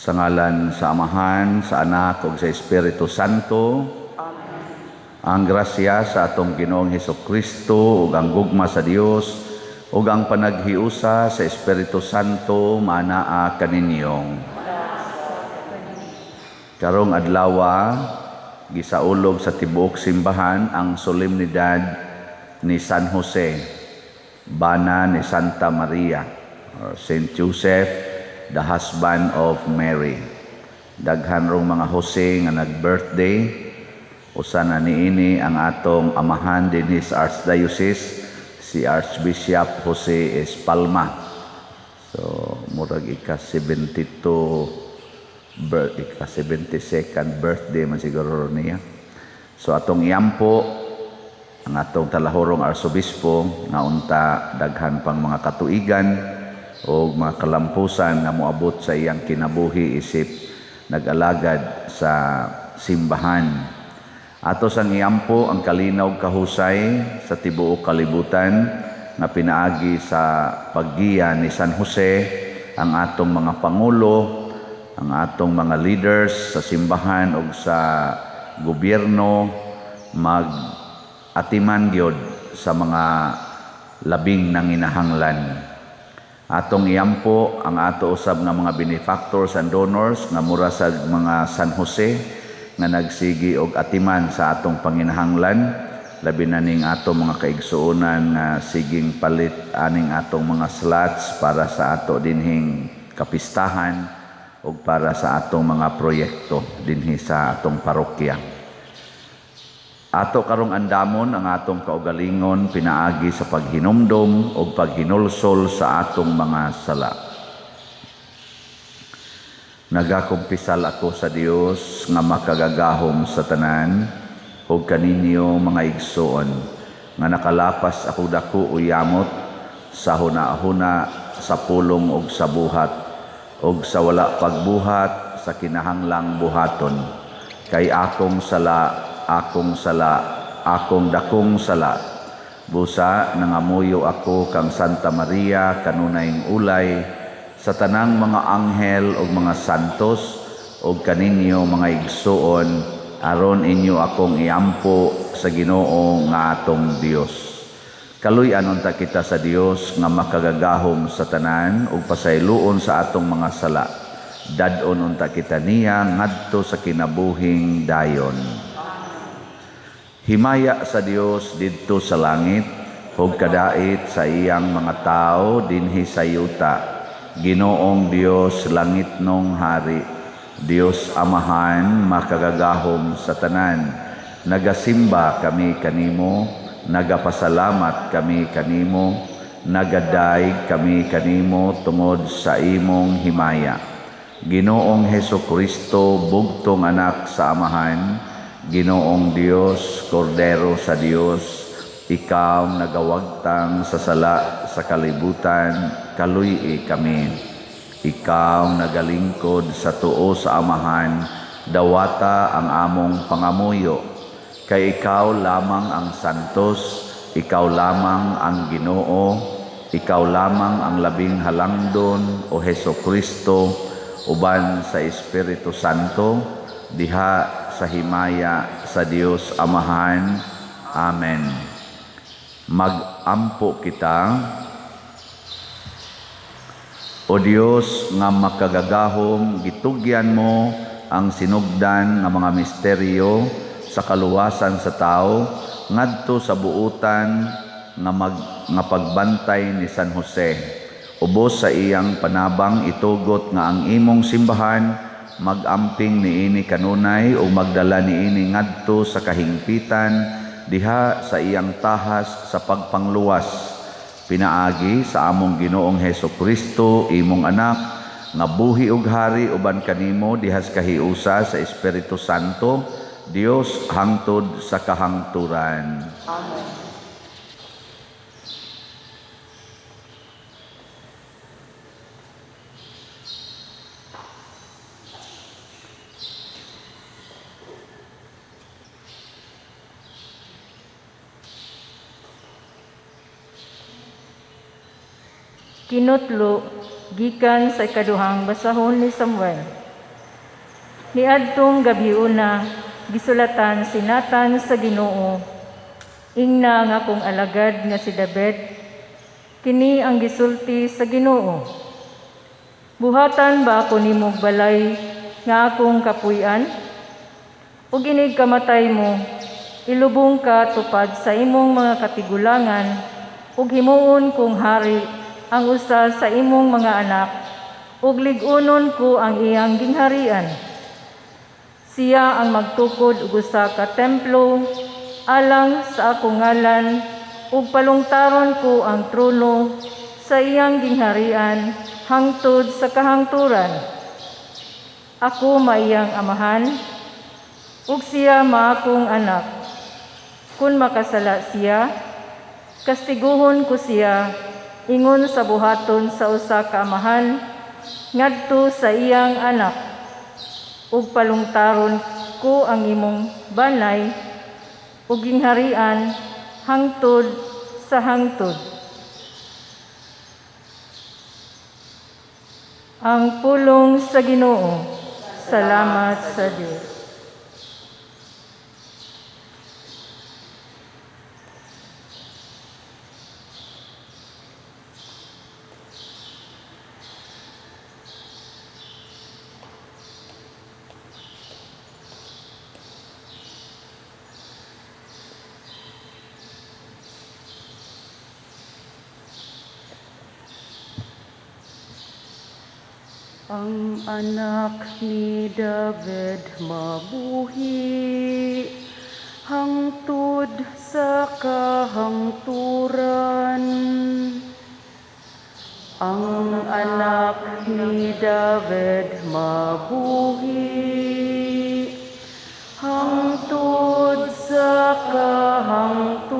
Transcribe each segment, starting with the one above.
Sa ngalan sa Amahan, sa Anak ug sa Espiritu Santo. Amen. Ang grasya sa atong Ginoong Hesukristo ug ang gugma sa Dios ug ang panaghiusa sa Espiritu Santo maanaa kaninyo. Karong adlawa, gisaulog sa tibuok simbahan ang solemnidad ni San Jose, bana ni Santa Maria, or Saint Joseph, the husband of Mary. Daghan rong mga Jose nga nag-birthday. Usa na niini ang atong amahan dinhi sa Archdiocese, si Archbishop Jose Espalma. So murag ika 72 birth, ika 72nd birthday man siguro niya. So atong iampo ang atong talahorong arsobispo nga unta daghan pang mga katuigan o mga kalampusan nga moabot sa iyang kinabuhi isip nag-alagad sa simbahan. Ato sang iampo ang kalinaw kahusay sa tibuok kalibutan nga pinaagi sa paggiya ni San Jose ang atong mga pangulo, ang atong mga leaders sa simbahan ug sa gobyerno mag-atiman gyud sa mga labing nanginahanglan. Atong iampo ang ato usab nga mga benefactors and donors nga mura sa mga San Jose nga nagsigi og atiman sa atong panginahanglan, labi na ning atong mga kaigsuonan nga siging palit aning atong mga slots para sa ato dinhing kapistahan ug para sa atong mga proyekto dinhi sa atong parokya. Ato karong andamon ang atong kaugalingon pinaagi sa paghinumdom ug paghinulsol sa atong mga sala. Nagakumpisal ako sa Dios nga makagagahom sa tanan ug kaninyo mga igsoon nga nakalapas ako dako o yamot sa huna-huna, sa pulong ug sa buhat ug sa wala pagbuhat sa kinahanglang buhaton. Kay akong sala, akong sala, akong dakong sala. Busa nangamuyo ako kang Santa Maria kanunayng ulay, sa tanang mga anghel ug mga santos ug kaninyo mga igsuon, aron inyo akong iampo sa Ginoo nga atong Dios. Kaluy-an unta kita sa Dios nga makagagahom sa tanan ug pasayloon sa atong mga sala. Dad-on unta kita niya ngadto sa kinabuhing dayon. Himaya sa Dios didto sa langit ug kadait sa iyang mga tawo dinhi sa yuta. Ginoong Dios, langit nong hari, Dios Amahan makagagahom sa tanan. Nagasimba kami kanimo, nagapasalamat kami kanimo, nagadayeg kami kanimo tungod sa imong himaya. Ginoong Hesukristo, bugtong anak sa Amahan, Ginoong Dios, Kordero sa Dios, ikaw nagawagtang sa sala sa kalibutan, kaluy-i kami. Ikaw nagalingkod sa tuo sa Amahan, dawata ang among pangamuyo. Kay ikaw lamang ang santos, ikaw lamang ang Ginoo, ikaw lamang ang labing halangdon, o Hesukristo, uban sa Espiritu Santo, diha sa himaya sa Dios Amahan. Amen. Magampo kita. O Dios nga makagagahom, gitugyan mo ang sinugdan nga mga misteryo sa kaluwasan sa tao ngadto sa buutan nga pagbantay ni San Jose. Ubos sa iyang panabang itugot nga ang imong simbahan magamping niini kanunay o magdala niini ngadto sa kahingpitan diha sa iyang tahas sa pagpangluwas, pinaagi sa among Ginoong Hesukristo, imong anak, nga buhi ug hari uban kanimo diha sa kahiusa sa Espiritu Santo, Dios hangtod sa kahangturan. Amen. Kinutlo gikan sa ikaduhang basahon ni Samuel. Niadtong gabhiona, gisulatan si Nathan sa Ginoo, "Ingna ang akong alagad nga si David, kini ang gisulti sa Ginoo. Buhatan ba ako nimog balay nga akong kapuy-an? Ug inig kamatay mo, ilubong ka tupad sa imong mga katigulangan, ug himuon kong hari ang usa sa imong mga anak, ug lig-unon ko ang iyang gingharian. Siya ang magtukod og usa ka templo alang sa akong ngalan, ug palungtaron ko ang trono sa iyang gingharian hangtod sa kahangturan. Ako maiyang amahan, ug siya maakong anak. Kung makasala siya, kastiguhon ko siya ingon sa buhaton sa usa ka amahan ngadto sa iyang anak, ug palungtaron ko ang imong banay ug gingharian hangtod sa hangtod." Ang pulong sa Ginoo. Salamat sa Dios. Ang anak ni David mabuhi hangtod sa kahangturan. Ang anak ni David mabuhi hangtod sa kahangturan.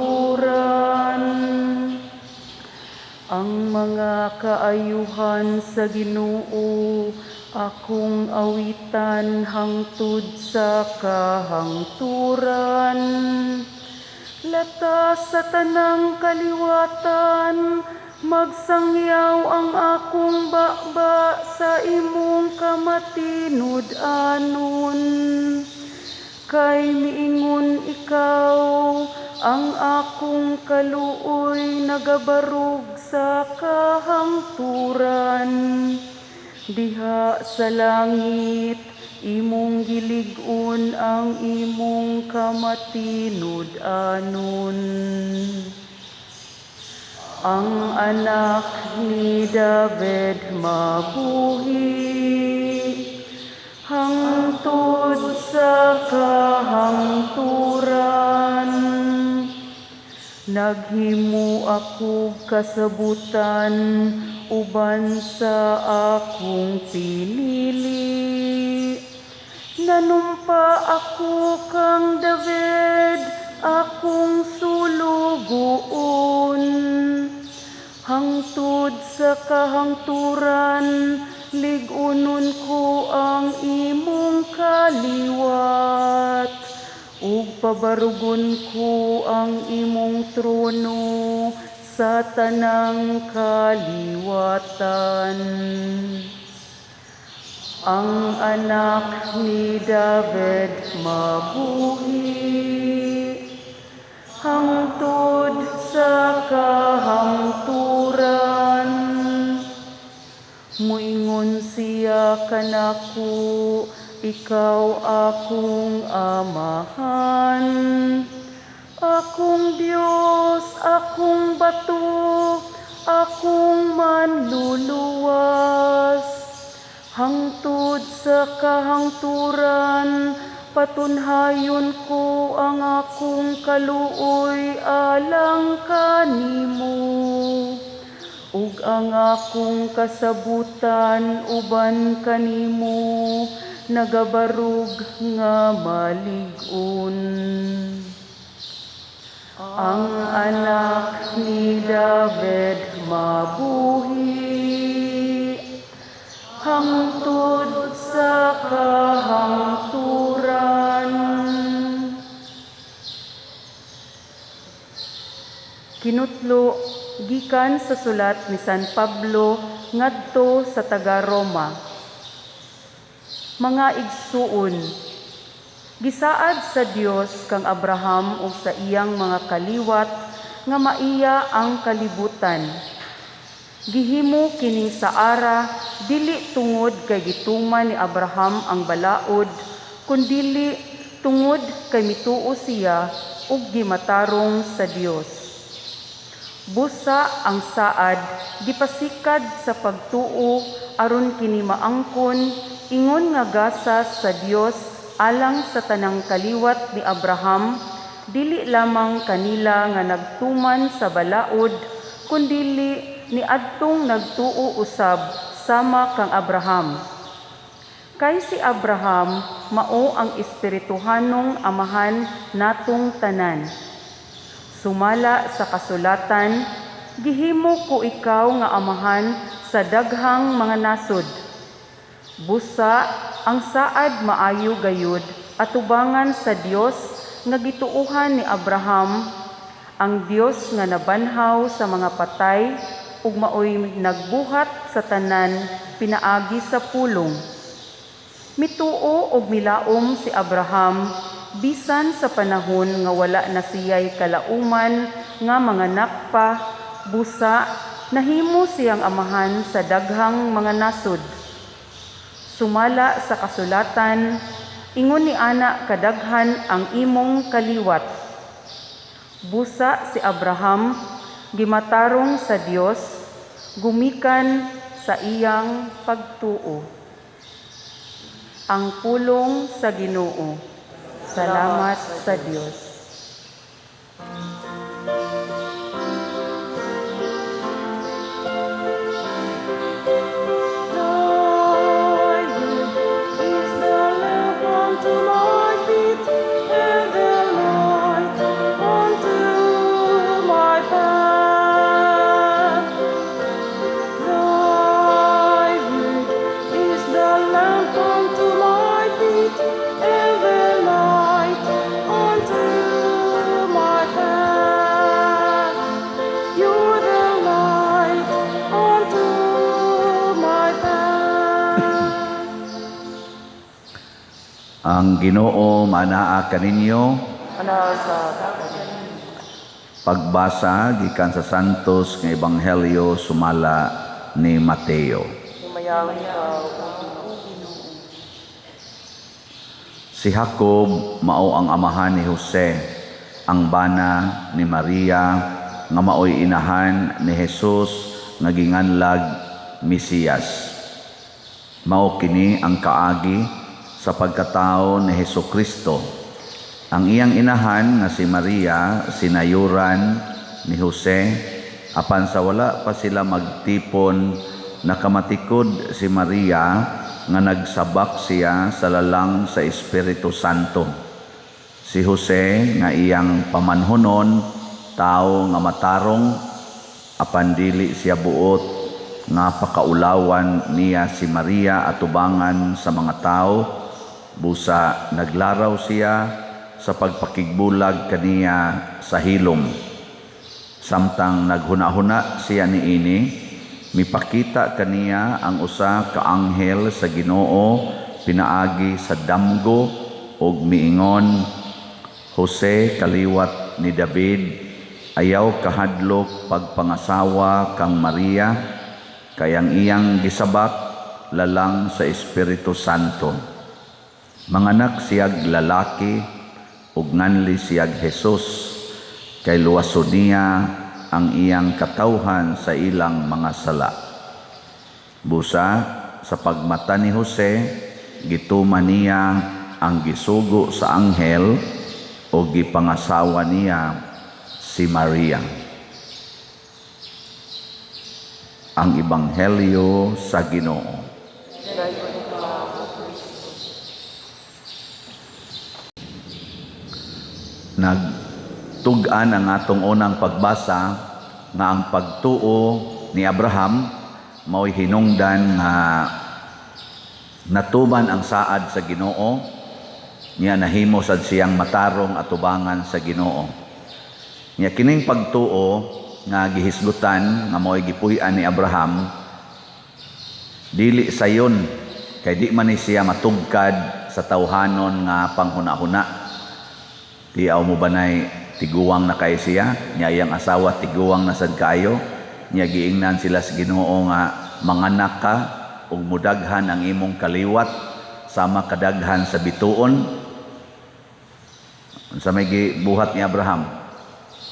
Ang mga kaayuhan sa Ginoo akong awitan hangtod sa kahangturan. Latas sa tanang kaliwatan, magsangyaw ang akong baba sa imong kamatinud-anon. Kay miingon ikaw, ang akong kaluoy nagabarog sa kahangturan. Diha sa langit, imong gilig-on ang imong kamatinud-anon. Ang anak ni David mabuhi hangtod sa kahangturan. Naghimo ako kasabutan uban sa akong pinili. Nanumpa ako kang David, akong sulugoon. Hangtod sa kahangturan, lig-unon ko ang imong kaliwat, ug pabarugon ko ang imong trono sa tanang kaliwatan. Ang anak ni David mabuhi hangtod sa kahangturan. Muingon siya kanako, ikaw akong amahan, akong Dios, akong bato, akong manluluwas. Hangtod sa kahangturan, patunhayon ko ang akong kaluoy alang kanimo, ug ang akong kasabutan uban kanimo nagabarog nga malig-on. Ang anak ni David mabuhi hangtod sa kahangturan. Kinutlo gikan sa sulat ni San Pablo ngadto sa taga-Roma. Mga igsuon, gisaad sa Dios kang Abraham ug sa iyang mga kaliwat nga maiya ang kalibutan. Gihimo kining saara dili tungod kay gituman ni Abraham ang balaod, kundili tungod kay mituo siya ug gimatarong sa Dios. Busa ang saad gipasikad sa pagtuo aron kini maangkon ingon nga gasa sa Dios alang sa tanang kaliwat ni Abraham, dili lamang kanila nga nagtuman sa balaod, kundili niadtong nagtuo usab sama kang Abraham. Kay si Abraham mao ang espirituhanong amahan natong tanan. Sumala sa kasulatan, gihimo ko ikaw nga amahan sa daghang mga nasod. Busa ang saad maayo gayud atubangan sa Dios nga gituohan ni Abraham, ang Dios nga nabanhaw sa mga patay ug maoy nagbuhat sa tanan pinaagi sa pulong. Mituo og milaom si Abraham bisan sa panahon nga wala na siya'y kalauman nga manganak pa, busa nahimo siyang amahan sa daghang mga nasod. Sumala sa kasulatan, ingon ni ana kadaghan ang imong kaliwat. Busa si Abraham gimatarong sa Dios gumikan sa iyang pagtuo. Ang pulong sa Ginoo. Salamat sa Dios. Thy word is the lamp unto my feet and the light unto my path. Thy word is the lamp unto my feet and the light unto my path. You're the light unto my path. Ang Ginoo manaa kaninyo. Anaa sa. Pagbasa gikan sa Santos nga Ebanghelyo sumala ni Mateo. Himayaon ikaw, O Ginoo. Si Jacob mao ang amahan ni Jose, ang bana ni Maria nga maoy inahan ni Jesus nga ginganlag Mesiyas. Mao kini ang kaagi sa pagkatao ni Hesukristo. Ang iyang inahan nga si Maria sinayuran ni Jose, apan sa wala pa sila magtipon, nakamatikod si Maria nga nagsabak siya sa lalang sa Espiritu Santo. Si Jose nga iyang pamanhonon, tao nga matarong, apan dili siya buot nga pakaulawan niya si Maria atubangan sa mga tao, busa naglaraw siya sa pagpakigbulag kaniya sa hilom. Samtang naghuna-huna siya niini, mipakita kaniya ang usa ka anghel sa Ginoo pinaagi sa damgo ug miingon, "Jose, kaliwat ni David, ayaw kahadlok pagpangasawa kang Maria, kay ang iyang gisabak lalang sa Espiritu Santo. Manganak siyag lalaki ug nganli siyag Jesus, kay luwason niya ang iyang katawhan sa ilang mga sala." Busa sa pagmata ni Jose, gituman niya ang gisugo sa anghel o gipangasawa niya si Maria. Ang Ebanghelyo sa Ginoo. Dayon ikaw, O Kristo. Nagtug-an ang atong unang pagbasa nga ang pagtuo ni Abraham mao'y hinungdan nga natuman ang saad sa Ginoo, niya nahimo sad siyang matarong atubangan sa Ginoo. Nya kining pagtuo nga gihisgutan nga mao'y gipuy-an ni Abraham, dili sayon Kay di man ni siya matugkad sa tawhanon nga panghuna-huna. Tiaw mo ba nay tiguwang na kay siya, niya iyang asawa tiguwang na sad kaayo, niya giingnan sila sa Ginoo nga manganak ka ug mudaghan ang imong kaliwat sama kadaghan sa bituon. Unsa may gibuhat ni Abraham?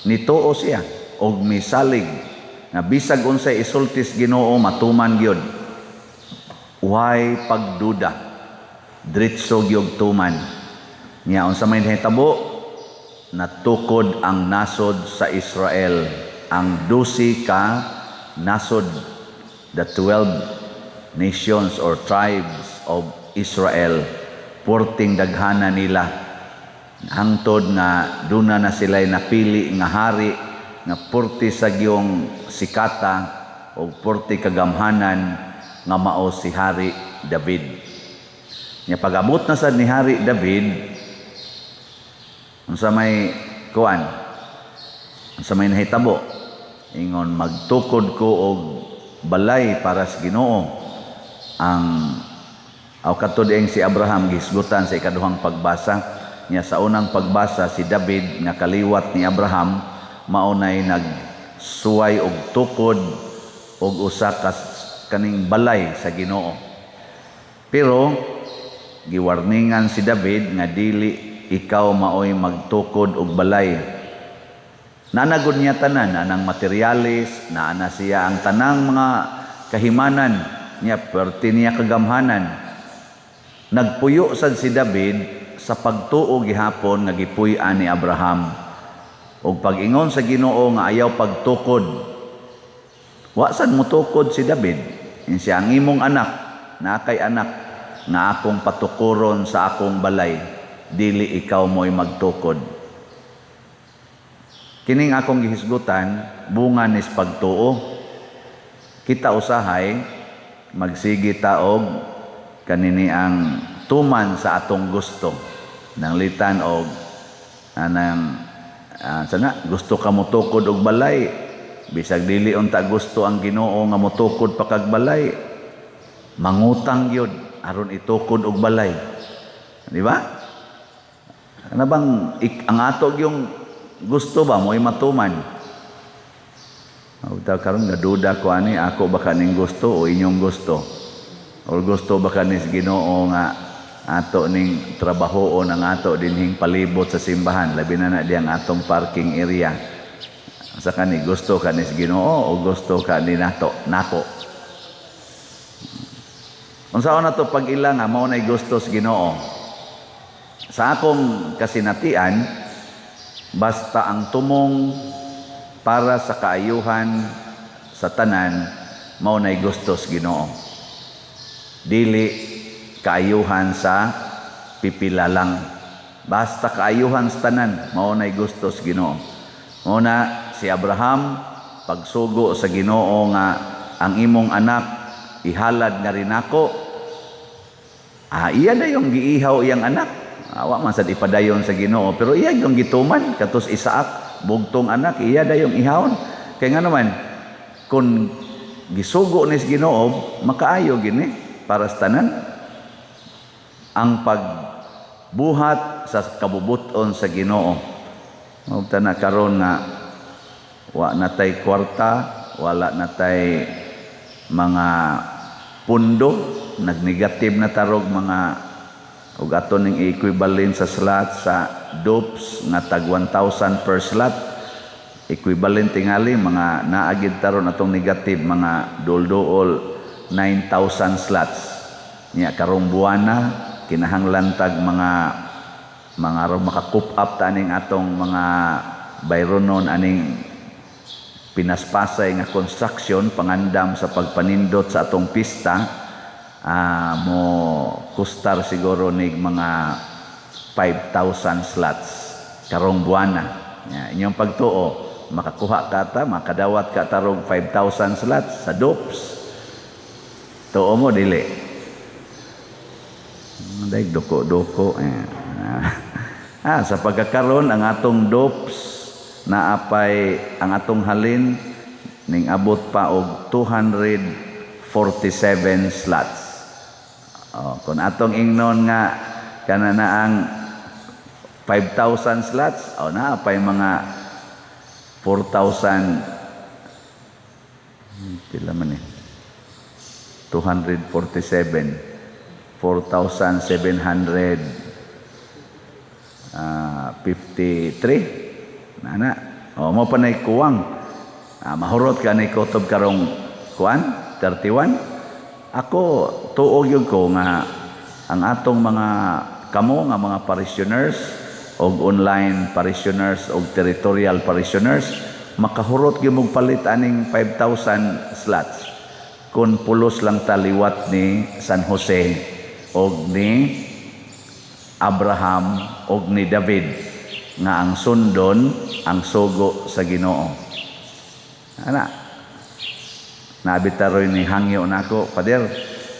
Nituo siya og misalig nga bisag unsay isultis Ginoo, matuman gyud. Way pagduda, diretso gyud tuman. Nya unsa may nahitabo? Natukod ang nasod sa Israel, ang 12 ka nasod, the 12 nations or tribes of Israel. Purting daghana nila hangtod nga duna na sila'y napili nga hari nga purti sa giyong sikata o purti kagamhanan nga mao si Hari David. Nya pag-abot na sad ni Hari David, unsa may kuan, unsa may nahitabo? Ingon, "Magtukod ko og balay para sa Ginoo." Ang aw katud si Abraham gihisgutan sa ikaduhang pagbasa niya. Sa unang pagbasa, si David nga kaliwat ni Abraham mao nay nagsuway og tukod og usa ka kaning balay sa Ginoo. Pero giwarningan si David nga dili ikaw maoy magtukod og balay. Nanagod niya tanan anang materialis, naana siya ang tanang mga kahimanan niya, perti niya kagamhanan. Nagpuyo sad si David sa pagtuo gihapon nga gipuy-an ni Abraham. Og pag-ingon sa Ginoo nga ayaw pagtukod, wa sad motukod si David. In siya ang imong anak, na kay anak nga akong patukuron sa akong balay, dili ikaw mo'y magtukod. Kining akong gihisgutan, bunga nis pagtuo. Kita usahay magsige ta og kanini ang tuman sa atong gusto. Nanglitan og anang sana gusto ka motukod og balay, bisag dili unta gusto ang Ginoo nga motukod pa kag balay, mangutang gyud aron itukod og balay. Di ba? Ano bang ang ato yung gusto ba mo'y matuman? Uta karon gaduda ko ani, ako ba kaning gusto o inyong gusto? Or gusto ba kanis Ginoo nga ato ning trabahoon ang ato dinhing palibot sa simbahan, labi na na diyang atong parking area? Sa kani gusto kanis Ginoo o gusto ka ni nato nako? Unsaon na to pag-ila nga mao nay gusto sa Ginoo? Sa akong kasinatian, basta ang tumong para sa kaayuhan sa tanan, mao nay gusto sa Ginoo. Dili kaayuhan sa pipila lang. Basta kaayuhan sa tanan, mao nay gusto sa Ginoo. Mao na si Abraham, pagsugo sa Ginoo nga ang imong anak ihalad nga rin ako, iya na yung giihaw iyang anak. Awa man sad ipadayon sa Ginoo, pero iya yung gituman katos Isaac, bugtong anak, iya dayong ihawon. Kay nga naman kung gisugo ni sa Ginoo, makaayo gini para sa tanan ang pagbuhat sa kabubuton sa Ginoo. Ug na karon nga wa na tay kwarta, wala na tay mga pundo, nagnegative na tarog mga ug ato ning equivalent sa slot sa dupes nga tag 1,000 per slot, equivalent tingali mga naagid taron atong negative mga dol-dool 9,000 slots. Nya karong buwana kinahanglan tag mga aron maka-cope up ta aning atong mga bayronon aning pinaspasay nga construction pangandam sa pagpanindot sa atong pista, mo kustar siguro nig mga 5,000 slots karong buwana. Ya, inyong pagtuo, makakuha ka ta, makadawat ka tarong 5,000 slots sa dupes? Tuo mo dili? Daig doko-doko eh. Sa pagkakaron ang atong dupes naapay ang atong halin ning abot pa og 247 slots. Oh, kung atong ingnon nga kana na ang 5,000 slots, oh, naa pay mga 4,000, pila man eh? 247, 4,753 na. Oh, mao pa na'y kuwang. Mahurot ka ni kutob karong kuan 31. Ako tuo gyud ko nga ang atong mga kamo nga mga parishioners og online parishioners og territorial parishioners, makahurot gyud mong palit aning 5,000 slots kung pulos lang taliwat ni San Jose og ni Abraham og ni David nga ang sundon ang sugo sa Ginoo. Ana. Nabitaroy ni hangyo nako, "Father,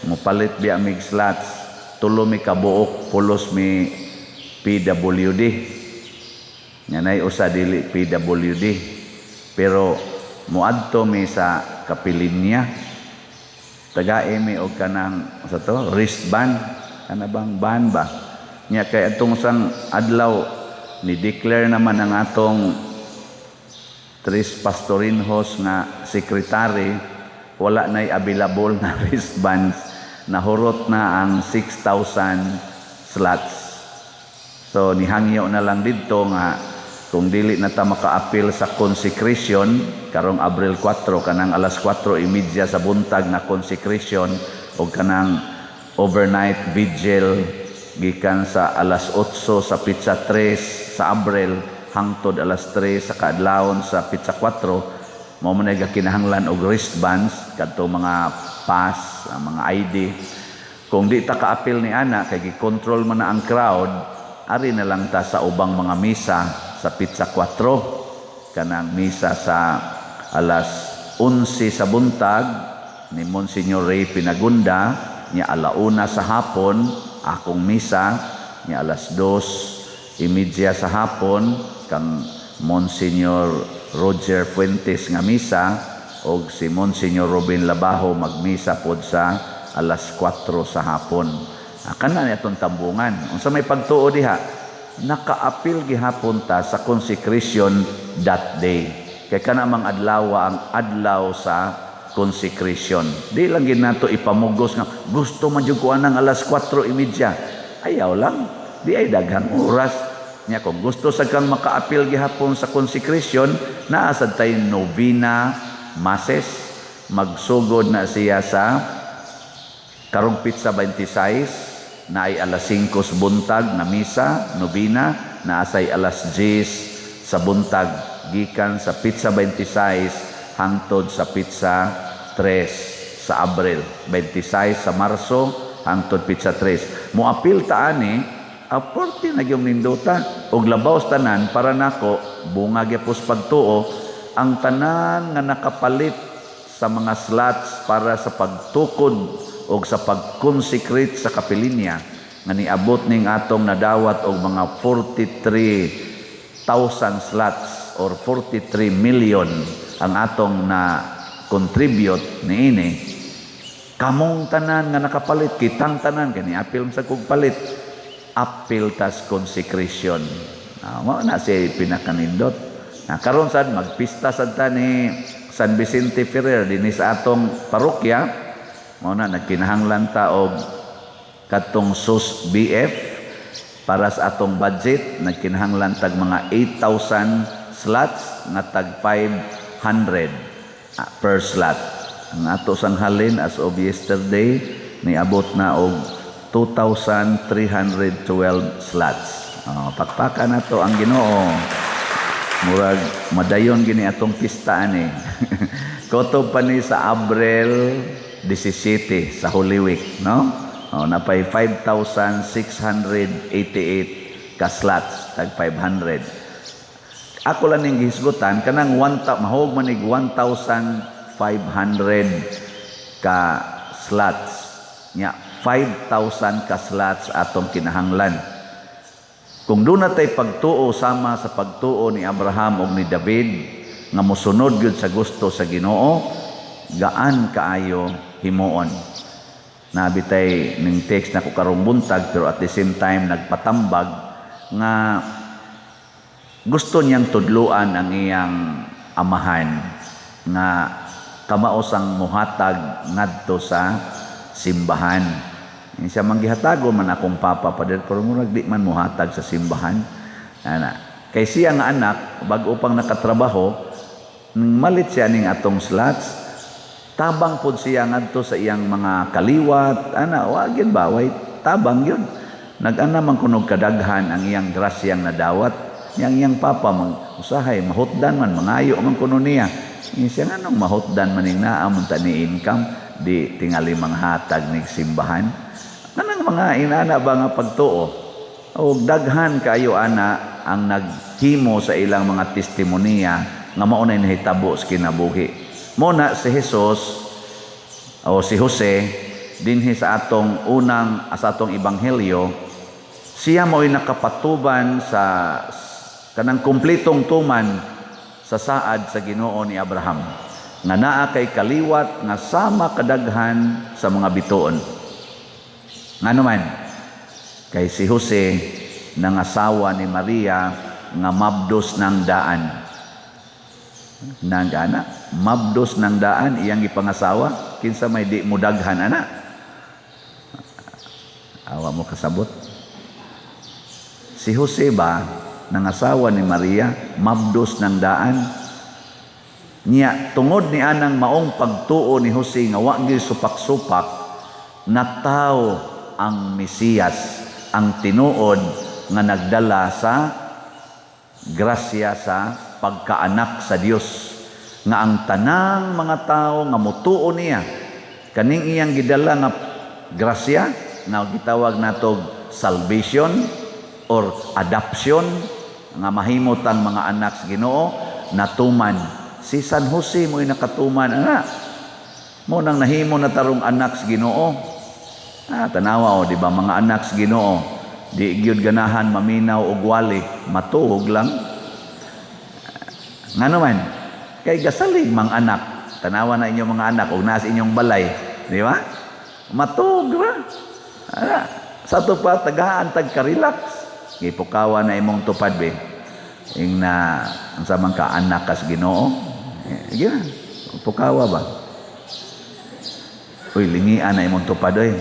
mopalit biya mig slots, tulo mi kabuok, pulos mi PWD." Nga nay usa dili PWD. Pero moadto mi sa kapilinya. Tagae mi og kanang sa to wristband, kana bang band ba? Nya kay atong sang adlaw ni declare naman ang atong Tres Pastorinhos nga secretary, wala na'y available na wristbands, nahurot na ang 6,000 slots. So nihangyo na lang didto nga kung dili na ta makaapil sa consecration karong Abril 4, kanang alas 4:30 sa buntag na consecration o kanang overnight vigil gikan sa alas 8 sa petsa 3 sa Abril hangtod alas 3 sa kaadlawon sa petsa 4, mao man ay kinahanglan og wristbands kadto mga pass, ang mga ID. Kung di ta kaapil ni ana kay gi-control man na ang crowd, ari na lang ta sa ubang mga misa sa petsa 4, kanang misa sa alas 11 sa buntag ni Monsignor Ray Pinagunda, nya alauna sa hapon akong misa, nya alas 2:30 sa hapon kang Monsignor Roger Fuentes nga misa, og si Monsignor Robin Labajo magmisa pod sa alas 4 sa hapon. Kana ni atong tambungan. Unsa may pagtuo diha? Nakaapil gihapon ta sa consecration that day. Kay kana mang adlaw ang adlaw sa consecration. Di lang gid nato ipamugos nga gusto man jud ko anang alas 4:30. Ayaw lang. Di ay daghang oras. Nya kung gusto sa kang makaapil gihapon sa consecration, naa sad tay novena masses. Magsugod na siya sa karong petsa 26, naay alas 5 sa buntag na misa, novena, naasay alas 10 sa buntag gikan sa petsa 26 hangtod sa petsa 3 sa Abril. 26 sa Marso hangtod petsa 3. Moapil ta ani, aporti na gyung nindota og labaw sa tanan para nako bunga gyapos pagtuo ang tanan nga nakapalit sa mga slots para sa pagtukod og sa pag-consecrate sa kapilinya nga niabot ning atong nadawat og mga 43,000 slots or 43 million ang atong na contribute niini. Kamong tanan nga nakapalit, kitang tanan kani apil sa kog palit, apil tas consecration. Mao na siya pinakanindot na karon sad magpista sad ta ni San Vicente Ferrer dinhi sa atong parokya. Mao na nagkinahanglan ta og katong SUS BF para sa atong budget. Nagkinahanglan tag mga 8,000 slots nga tag 500 per slot. Ang ato sang halin as of yesterday, niabot na og 2,312 slots. Oh, pakpakan nato ang Ginoo. Murag madayon gini atong pista ani. Kutob pa ni sa Abril 17 sa Holy Week, no? Oh, napay 5,688 ka slots, tag 500. Ako lang ning gihisgutan kanang mahog man nig 1,500 ka slots. Nya 5,000 ka slots atong kinahanglan. Kung doon natay pagtuo sama sa pagtuo ni Abraham ug ni David nga mosunod gyud sa gusto sa Ginoo, gaan kaayo himuon. Nabitay ning text na ko karong buntag, pero at the same time nagpatambag nga gusto niyang tudluan ang iyang amahan nga kamaos ang muhatag ngadto sa simbahan. Siya man gihatago man akong papa, Pader, pero murag di man muhatag sa simbahan. Ana. Kay siya nga anak, bag-o pang nakatrabaho, malit siya ning atong slots, tabang pod siya ngadto sa iyang mga kaliwat, ana, wa gyud ba, way tabang yun. Nag-ana man kunog kadaghan ang iyang grasyang nadawat. Yang iyang papa mang usahay mahutdan man, mangayo man kuno niya. Siya nganong mahutdan man ning naa man ta ni income, di tingali manghatag nig simbahan. Kanang mga inana ba nga pagtuo? Og daghan kaayo ana ang naghimo sa ilang mga testimonya nga mao nay nahitabo sa kinabuhi. Mo na si Jesus o si Jose dinhi sa atong unang sa atong ebanghelyo, siya mo'y nakapatuban sa kanang kumpletong tuman sa saad sa Ginoo ni Abraham nga naa kay kaliwat nga sama kadaghan sa mga bituon. Ngano man kay si Jose nangasawa ni Maria nga mabdos ng daan. Nang ana, mabdos ng daan iyang gipangasawa, kinsa may di mo daghan ana? Awa mo kasabot. Si Jose ba nangasawa ni Maria mabdos ng daan? Niya tungod ni anang maong pagtuo ni Jose nga wa gyud supak-supak, nataw ang Mesiyas, ang tinuod nga nagdala sa grasya sa pagkaanak sa Dios, nga ang tanang mga tao nga mutuo niya kaning iyang gidala nga grasya nga gitawag natog salvation or adoption, nga mahimot ang mga anak sa Ginoo, natuman. Si San Jose mo'y nakatuman ana, mo nang nahimo na tarong anak sa Ginoo. Tanawa o di ba mga anak sa Ginoo, di gyud ganahan maminaw og wali, matuog lang. Ngano man kay gasalig mang anak. Tanawa na inyong mga anak og nasa inyong balay, di ba? Matuog ra. Sa ato pa tagaan tag ka-relax. Gipukawa na imong tupad be. Ing na unsa man ka anak kas Ginoo. Gina, pukawa ba? Uy, lingian na imong tupad oy.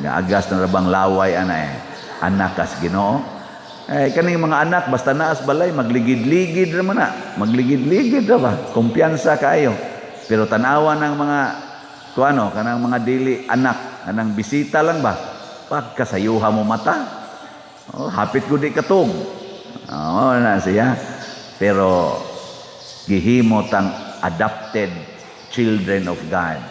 Agas na rabang laway ana eh. Anak kas Ginoo. Kaning mga anak basta naas balay magligid-ligid ra man na. Magligid-ligid ra ba? Kumpiyansa kaayo. Pero tan-awa ng mga kuano kanang mga dili anak, kanang bisita lang ba? Pagkasayuha mo mata. Oh, hapit ko di katog. Oh, na siya. Pero gihimo tang adopted children of God.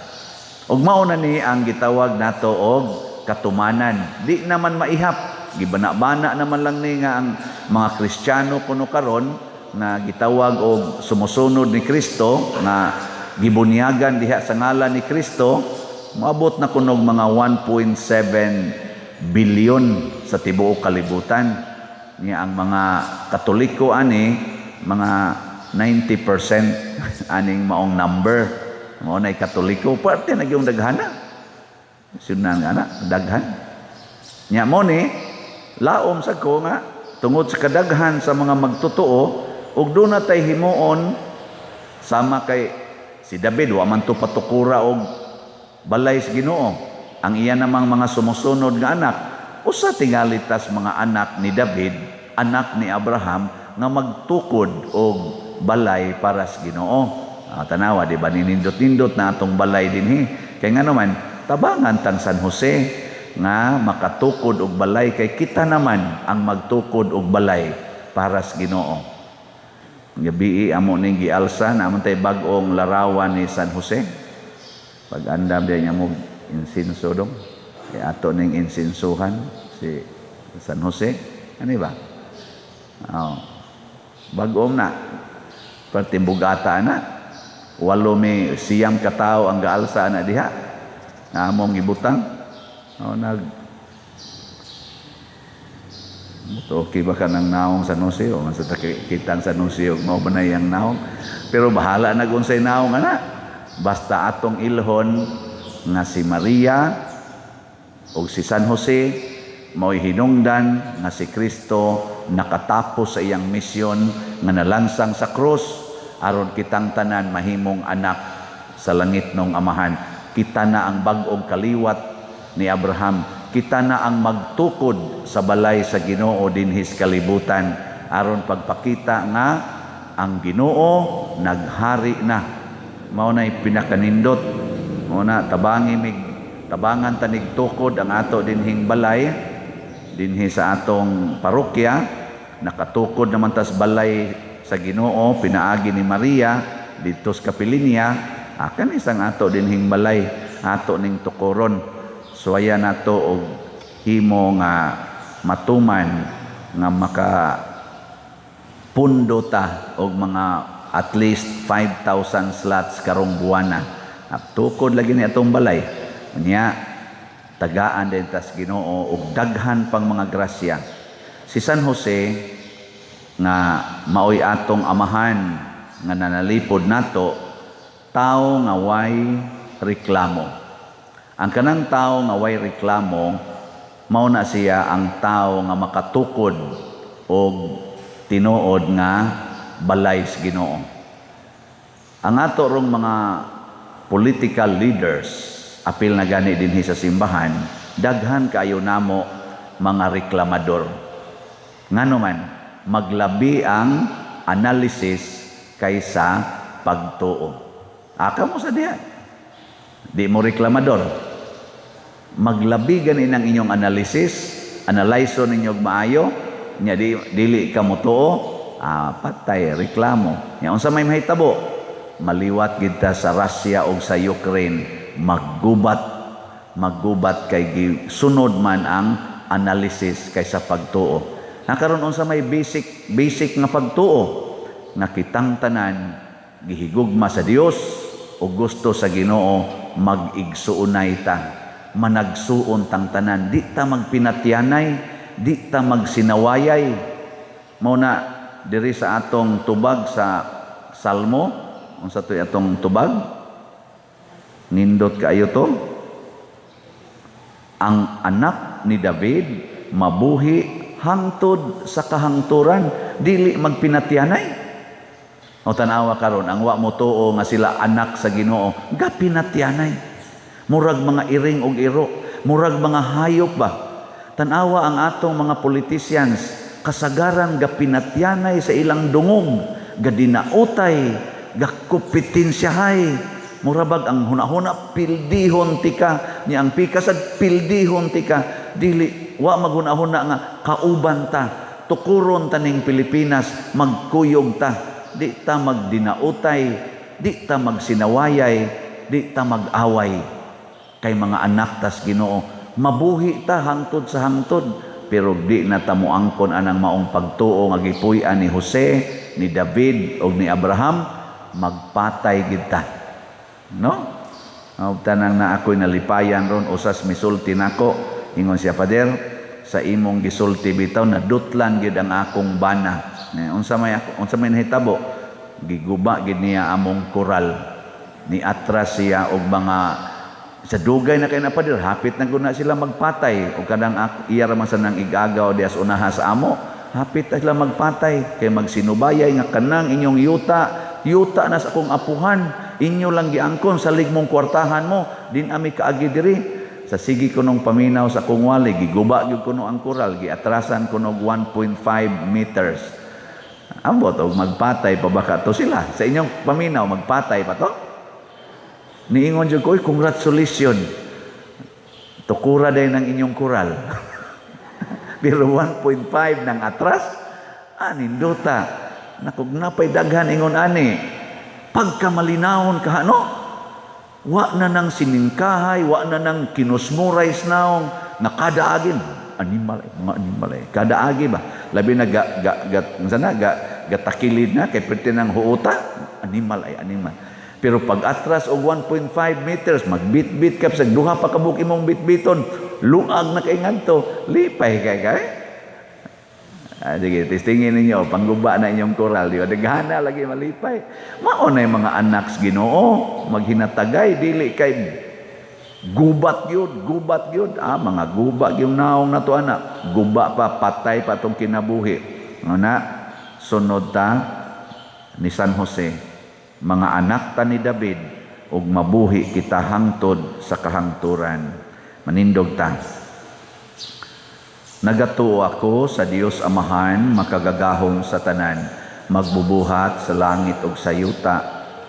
Ug mao na ni ang gitawag nato og katumanan. Di naman maihap. Gibana-bana naman lang ni nga ang mga Kristiyano kuno karon na gitawag og sumusunod ni Kristo, nga gibunyagan diha sa ngalan ni Kristo, moabot na kunog mga 1.7 billion sa tibuok kalibutan. Niya ang mga Katoliko ani mga 90% aning maong number. Mao nay Katoliko, parte na gyung daghana. Sunan nga na, daghan. Nya mo ni laom sa ko nga tungod sa kadaghan sa mga magtotoo ug doon na tay himuon sama kay si David, wa man to patukura og balay sa Ginoo. Ang iya namang mga sumusunod nga anak, usa tingali tas mga anak ni David, anak ni Abraham, nga magtukod og balay para sa Ginoo. Tanawa, di ba ninindot-nindot na atong balay dinhi. Kay ngano man tabangan tang San Jose nga makatukod og balay, kay kita naman ang magtukod og balay para sa Ginoo. Gabii amo ning gialsa na amon tay bag-ong larawan ni San Jose. Pag-andam din niya mo insinso dong. Kay ato ning insinsuhan si San Jose. Ano ba? Oh. Bag-om na. Partimbugata na. 8 mi 9 ka tawo ang gaalsa na diha. Na among gibutang. Oh, nag okay ba ka ng naong San Jose o man sa kitang San Jose o mao ba na iyang naong? Pero bahala na kung sa'y naong ana. Basta atong ilhon nga si Maria o si San Jose mao'y hinungdan nga si Kristo nakatapos sa iyang misyon nga nalansang sa krus aron kitang tanan mahimong anak sa langit nong Amahan. Kita na ang bag-ong kaliwat ni Abraham. Kita na ang magtukod sa balay sa Ginoo dinhis kalibutan aron pagpakita nga ang Ginoo naghari na. Mao na pinakanindot. Mao na tabangi mig tabangan tanig tukod ang ato dinhing balay dinhi sa atong parokya. Nakatukod naman tas balay sa Ginoo pinaagi ni Maria didto sa kapilinya. Akan isang ato dinhing balay ato ning tukoron. Suwaya nato og himo nga matuman nga maka pundo ta og mga at least 5,000 slots karong buwana. Tukod lagi ni atong balay. Unya tagaan din tas Ginoo og daghan pang mga grasya. Si San Jose nga maoy atong amahan nga nanalipod nato, tao nga way reklamo. Ang kanang tao nga way reklamo, mao na siya ang tao nga makatukod og tinuod nga balay sa Ginoo. Ang ato rong mga political leaders, apil na gani dinhi sa simbahan, daghan kaayo namo mga reklamador. Ngano man, maglabi ang analysis kaysa pagtuo. Aka mo sa diha. Di mo reklamador. Maglabi gani ng inyong analysis, analyso ninyo maayo, nya di, dili ka mo tuo, patay reklamo. Nya unsa may mahitabo? Maliwat gid ta sa Russia og sa Ukraine, maggubat, maggubat kay sunod man ang analysis kaysa pagtuo. Nakaron unsa may basic basic nga pagtuo nga kitang tanan gihigugma sa Dios o gusto sa Ginoo mag-igsuonay ta, managsuon tang tanan, di ta magpinatyanay, di ta magsinawayay. Mao na diri sa atong tubag sa Salmo, unsa to'y atong tubag? Nindot kaayo to. Ang anak ni David mabuhi hangtod sa kahangturan, dili magpinatyanay. O tanawa karon ang wa mo tuo nga sila anak sa Ginoo, gapinatyanay. Murag mga iring og iro, murag mga hayop ba. Tanawa ang atong mga politicians, kasagaran gapinatyanay sa ilang dungog, gadinautay, gakompetensyahay. Murabag ang hunahuna pildihon tika, ni ang pikas ad pildihon tika, dili wa maghunahuna nga kauban ta, tukuron ta ning Pilipinas, magkuyog ta, di ta magdinautay, di ta magsinawayay, di ta mag-away. Kay mga anak tas Ginoo, mabuhi ta hangtod sa hangtod, pero di na ta moangkon anang maong pagtuo nga gipuy-an ni Jose, ni David ug ni Abraham, magpatay gid ta. No? Tanang na ako'y nalipayan ron usas misulti nako, ingon siya, "Pader, sa imong gisulti bitaw nadutlan gid ang akong bana." Unsa may nahitabo? Giguba gid niya among koral. Ni atras siya og mga sa dugay na kay na, pader, hapit na gud na sila magpatay og kanang iya ra man sa nang igagaw dias unaha sa amo, hapit na sila magpatay kay magsinubayay nga kanang inyong yuta, yuta na sa akong apuhan, inyo lang giangkon, salig mong kwartahan mo din ami kaagi diri. Sa sige ko nung paminaw sa akong wali, giguba gyud kuno ang koral, giatrasan kuno og 1.5 meters. Ambot og magpatay pa baka to sila. Sa inyong paminaw, magpatay pa to? Niingon jud ko, "Oy, congratulations. Tukura din ang inyong koral." Pero 1.5 ng atras, nindota. Nakog napay daghan ingon ani. Pagka malinawon ka, no? Wa na nang siningkahay, wa na nang kinusmuray naong, na kada agin, animal, eh, mga animal eh. Kada agi ba? Labi na ga, ga, ga, sana, ga, gatakilid na, kay perti ng huuta, animal ay animal. Pero pag atras og 1.5 meters, magbit-bit ka sa duha pa kabuk imong bitbiton, luag na kay ngadto, lipay kay kay. Sige, testingin ninyo, pangguba na inyong koral, di ba? Daghana lagi malipay. Mao na yung mga anak sa Ginoo, maghinatagay, dili kay Gubat gyud, gubat gyud. Ah, mga guba gyud naong nato ana. Guba pa, patay pa atong kinabuhi. Ana, sunod ta ni San Jose, mga anak ta ni David, ug mabuhi kita hangtod sa kahangturan. Manindog ta. Nagatuo ako sa Dios Amahan, makagagahom sa tanan, magbubuhat sa langit ug sa yuta,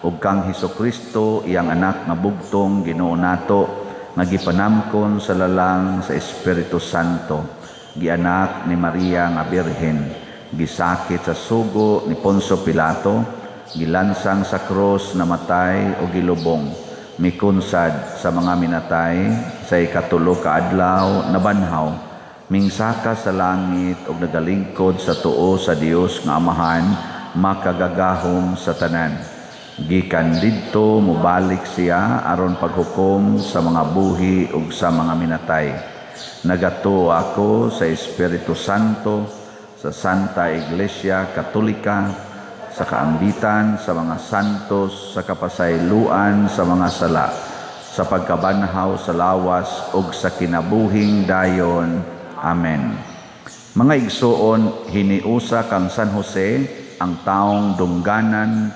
ug kang Hesukristo, iyang anak nga bugtong Ginoo nato, nga gipanamkon sa lalang sa Espiritu Santo, gianak ni Maria nga Birhen, gisakit sa sugo ni Poncio Pilato, gilansang sa krus, namatay o gilubong, mikunsad sa mga minatay, sa ikatulo ka adlaw nabanhaw, mingsaka sa langit ug nagalingkod sa tuo sa Dios nga Amahan, makagagahom sa tanan. Gikan didto mobalik siya aron paghukom sa mga buhi ug sa mga minatay. Nagatuo ako sa Espiritu Santo, sa Santa Iglesia Katolika, sa kaambitan sa mga santos, sa kapasayloan sa mga sala, sa pagkabanhaw sa lawas ug sa kinabuhing dayon. Amen. Mga igsoon, hiniusa kang San Jose ang taong dungganan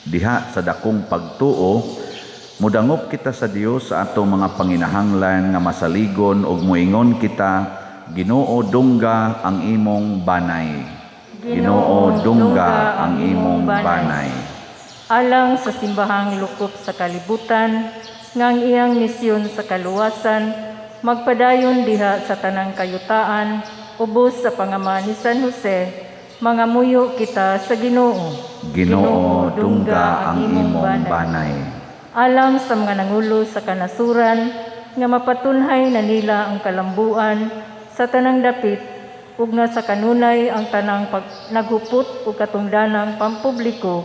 diha sa dakong pagtuo. Mudangop kita sa Dios sa atong mga panginahanglan nga masaligon ug moingon kita, Ginoo, dungga ang imong banay. Ginoo, dungga ang imong banay. Alang sa simbahang lukop sa kalibutan, nga ang iyang misyon sa kaluwasan magpadayon diha sa tanang kayutaan, ubos sa pangama ni San Jose, mangamuyo kita sa Ginoo. Ginoo, dungga ang imong banay. Alang sa mga nangulo sa kanasuran, nga mapatunhay na nila ang kalambuan sa tanang dapit, ug nga sa kanunay ang tanang naghupot ug katungdanang pampubliko,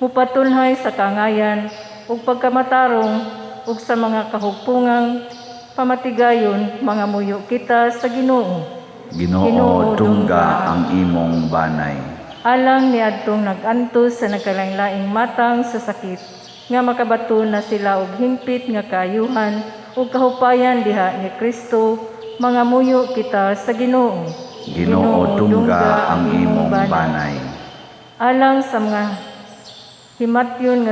mupatunhay sa kangayan ug pagkamatarong ug sa mga kahugpungang pamatigayon, mangamuyo kita sa Ginoo. Ginoo, dungga ang imong banay. Alang niadtong nag-antos sa nagkalainlaing matang sa sakit, nga makabato na sila og hingpit nga kaayuhan ug kahupayan diha ni Kristo, mangamuyo kita sa Ginoo. Ginoo, dungga ang imong banay. Alang sa mga himatyon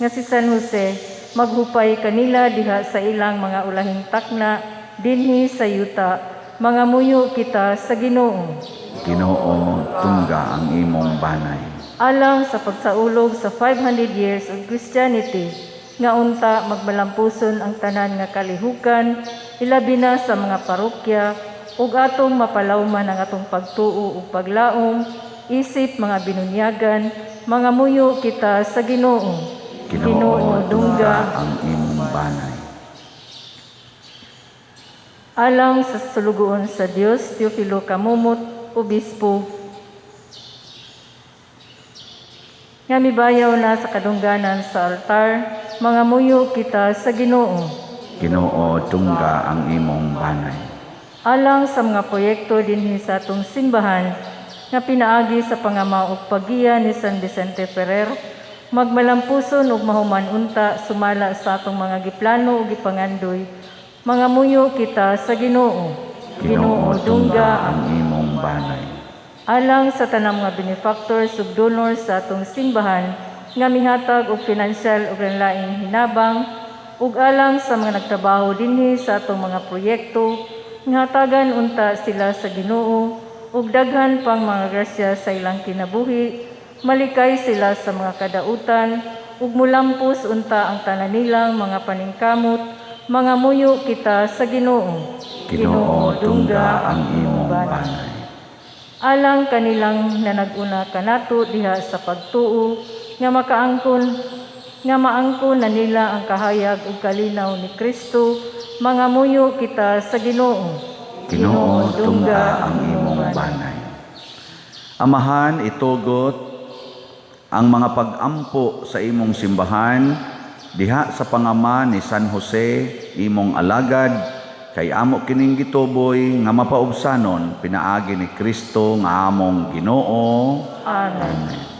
nga si San Jose, maghupay kanila diha sa ilang mga ulahing takna dinhi sa yuta, mangamuyo kita sa Ginoo. Ginoo, tungga ang imong banay. Alang sa pagsaulog sa 500 years of Christianity, nga unta magmalampuson ang tanan nga kalihukan, ilabi na sa mga parokya, ug atong mapalawman ang atong pagtuo ug paglaom, isip mga binunyagan, mangamuyo kita sa Ginoo. Ginoo, tungga ang imong banay. Alang sa sulugoon sa Dios, Teofilo Camomot, Obispo, nga mibayaw na sa kadungganan sa altar, mangamuyo kita sa Ginoo. Ginoo, tungga ang imong banay. Alang sa mga proyekto dinhi sa atong simbahan nga pinaagi sa pangama ug paggiya ni San Vicente Ferrer, magmalampuson ug mahuman unta sumala sa atong mga giplano ug gipangandoy, mangamuyo kita sa Ginoo. Ginoo, tungga ang imong banay. Alang sa tanang mga benefactors ug donors sa atong simbahan nga mihatag og pinansyal ug laing hinabang, ug alang sa mga nagtrabaho dinhi sa atong mga proyekto, nga hatagan unta sila sa Ginoo ug daghan pang mga grasya sa ilang kinabuhi, malikay sila sa mga kadautan ug mulampos unta ang tanan nilang mga paningkamot, mangamuyo kita sa Ginoo. Ginoo, tungga ang imong banay. Alang kanilang nanag-una kanato diha sa pagtuo, nga makaangkon, nga maangkon na nila ang kahayag ug kalinaw ni Kristo, mangamuyo kita sa Ginoo. Ginoo, tungga ang imong banay. Amahan, itugot ang mga pag-ampo sa imong simbahan diha sa pangama ni San Jose, imong alagad, kay amo kining gituboy nga mapaubsanon pinaagi ni Kristo nga among Ginoo. Amen. Amen.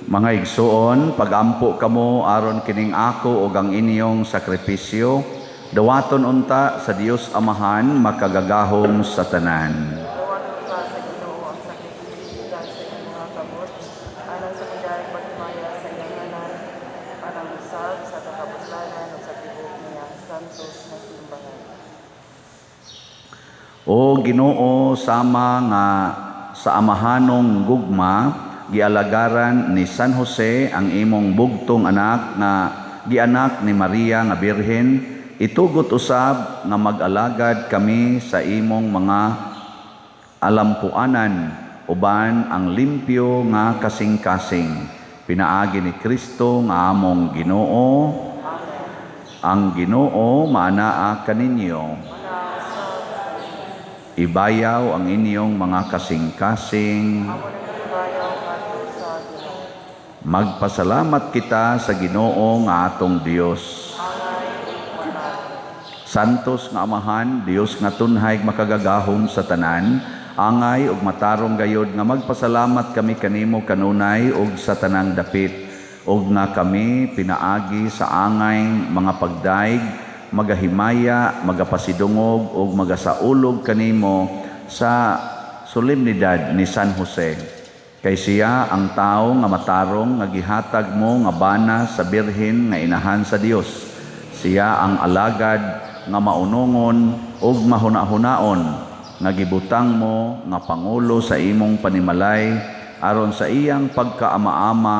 Mga igsuon, pagampo kamo aron kining ako ug ang inyong sakripisyo, dawaton unta sa Dios Amahan makagagahom sa tanan. Dawaton ka sa Ginoo ang sakripisyo gikan sa iyang mga kamot, alang sa pagdayeg paghimaya sa iyang ngalan, alang usab sa kakabudlanan ug sa tibuok niyang santos nga simbahan. O Ginoo, sama nga sa amahanong gugma gialagaran ni San Jose ang imong bugtong anak nga gianak ni Maria nga Birhen, itugot usab nga mag-alagad kami sa imong mga alampuanan uban ang limpyo nga kasing-kasing. Pinaagi ni Kristo nga among Ginoo. Ang Ginoo maanaa kaninyo. Ibayaw ang inyong mga kasing-kasing. Magpasalamat kita sa Ginoo nga atong Dios. Santos nga Amahan, Dios nga tunhay makagagahom sa tanan, angay ug matarong gayod nga magpasalamat kami kanimo kanunay ug sa tanang dapit, ug nga kami pinaagi sa angay mga pagdaig, magahimaya, magapasidungog ug magasaulog kanimo sa solemnidad ni San Jose. Kay siya ang tawo nga matarong nga gihatag mo nga bana sa birhen nga inahan sa Dios. Siya ang alagad nga maunongon ug mahuna-hunaon nga gibutang mo nga pangulo sa imong panimalay aron sa iyang pagkaama-ama